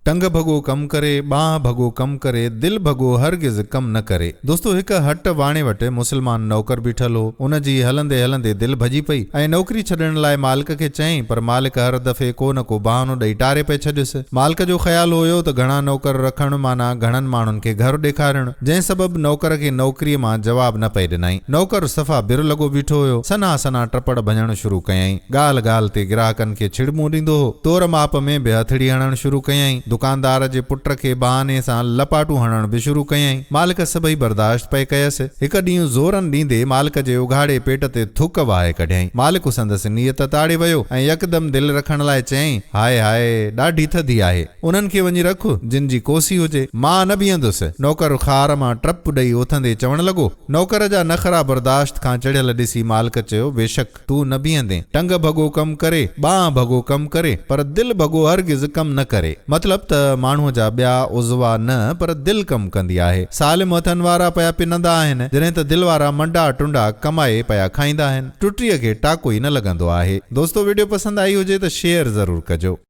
ٽنگ ڀڳو ڪم ڪري، ٻانهن ڀڳو ڪم ڪري، دل ڀڳو هرگز ڪم نه ڪري. دوستو هڪ هٽ واڻي وٽ مسلمان نوڪر بيٺل هو. ان جي هلندي هلندي دل ڀڄي پئي ۽ نوڪري ڇڏڻ لاء مالڪ کي چيائين پر مالڪ هر دفعي ڪو نه ڪو بهانو ڏئي ٽاري پئي ڇڏيس. مالڪ جو خيال هيو ته گهڻا نوڪر رکڻ معنيٰ گهڻن ماڻهن کي گهر ڏيکارڻ، جنهن سبب نوڪر کي نوڪريء مان جواب نه پئي ڏنائين. نوڪر صفا بر لڳو بيٺو هيو. سنها سنها ٽپڙ ڀڃڻ شروع ڪيائين. ڳالهه ڳالهه تي گراهڪن کي ڇڙٻون ڏيندو هو. تور ماپ ۾ به هٿڙي هڻڻ شروع ڪيائين. دڪاندار جي پٽ کي بهاني سان لپاٽون هڻڻ به شروع ڪيائين. مالڪ سڀئي برداشت پئي ڪيس. هڪ ڏينهن زورن ڏيندي مالڪ جي اگهاڙي پيٽ تي ٿڪ وهائي ڪڍيائين. مالڪ سندس نيت تاڙي ويو ۽ يڪدم دل رکڻ لاء چيائين، هاء هاء، ڏاڍي ٿڌي آهي. انهن کي وڃي رک، جن جي ڪوسي هجي. مان نه بيهندس. نوڪر خار مان ٽپ ڏئي اٿندي چوڻ لڳو. نوڪر جا نخرا برداشت کان چڙهيل ڏسي مالڪ چيو، بيشڪ! تون نه بيهندين. ٽنگ ڀڳو ڪم ڪري، ٻانهن ڀڳو ڪم ڪري، پر دل ڀڳو هرگز ڪم نه ڪري. مطلب ته ماڻهوء جا ٻيا عضوا نه پر دل ڪم ڪندي آهي. سالم هٿن وارا پيا پنندا آهن، جڏهن ته دل وارا منڊا ٽنڊا ڪمائي پيا کائيندا آهن. ٽٽيء کي ٽاڪو ئي نه لڳندو آهي. دوستو وڊيو پسند آئي هجي ته شيئر ضرور ڪجو.